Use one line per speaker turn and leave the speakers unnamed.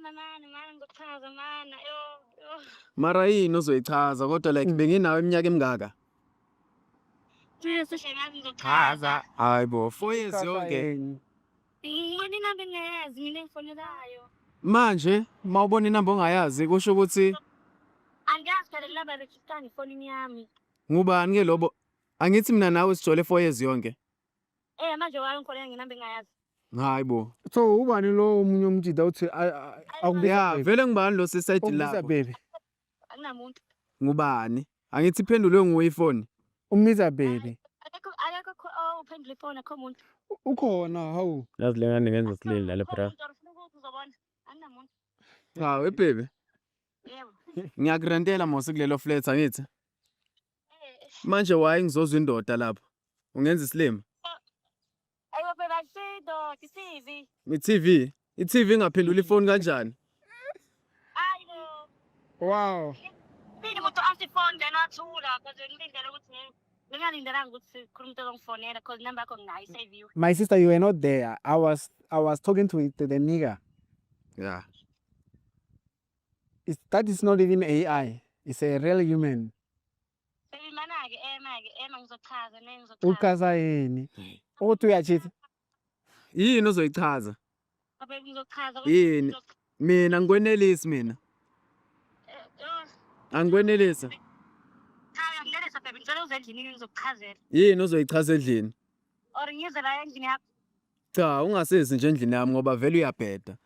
Mana mana mana, ngizochaza mana, yo yo.
Mara yini ozoyichaza kodwa, like, benginawe iminyaka emingaka?
Jesu shemazi, ngizochaza.
Hayi bo, 4 years yonke.
Ngibona inamba engayazi mina engifonelayo.
Manje mawubona inamba ongayazi, kusho ukuthi
Angiyazi phela, inamba register ngefonini yami.
Ngubani ke lobo? Angithi mina nawe sijole 4 years yonke.
Eh, manje wayo ngifonela ngenamba engayazi.
Hayi bo.
So ubani lo omunye umjida uthi akubiza
Ya,
baby?
vele ngubani lo sesayidini
Ukubiza
lapho?
baby.
Akunamuntu.
Ngubani? Angithi iphendulwe nguwe ifoni.
Umbiza baby.
Akekho, akekho uphendula ifoni, akho muntu.
Ukhona, hawu.
Yazi le ngane ngenza silili lale,
Akho
bra.
muntu, or ufuna ukuthi uzobona. Akunamuntu.
Cha, we baby.
Yebo.
Ngiyakurentela mos kulelo flat, angithi?
Eh.
Manje why ngizozwa indoda lapho? Ungenza isilima.
Ayo baby, akusido, i-TV.
I-TV. I-TV ingaphendula ifoni kanjani?
Ayibo. Mina umuntu athi ifoni then wathula because ngilindele ukuthi ngingalindelanga ukuthi sikhulume, umuntu ozongifonela, because inamba yakho nginayo iseviwe.
My sister, you were not there. I was talking to the nigga. That is not even AI. It's a real human.
Baby, mana-ke, ema-ke, ema, ngizochaza ne, ngizochaza.
Uchaza yini? Uthi uyachitha.
Yini ozoyichaza?
Baby, ngizochaza.
Yini? Mina ngikwenelisi mina. Angikwenelisi.
Cha, uyanginelisa baby, ngicela uze endlini, ngizokuchazela.
Yini ozoyichaza endlini?
Or ngize la endlini yakho.
Cha, ungasezi nje endlini yami ngoba vele uyabheda.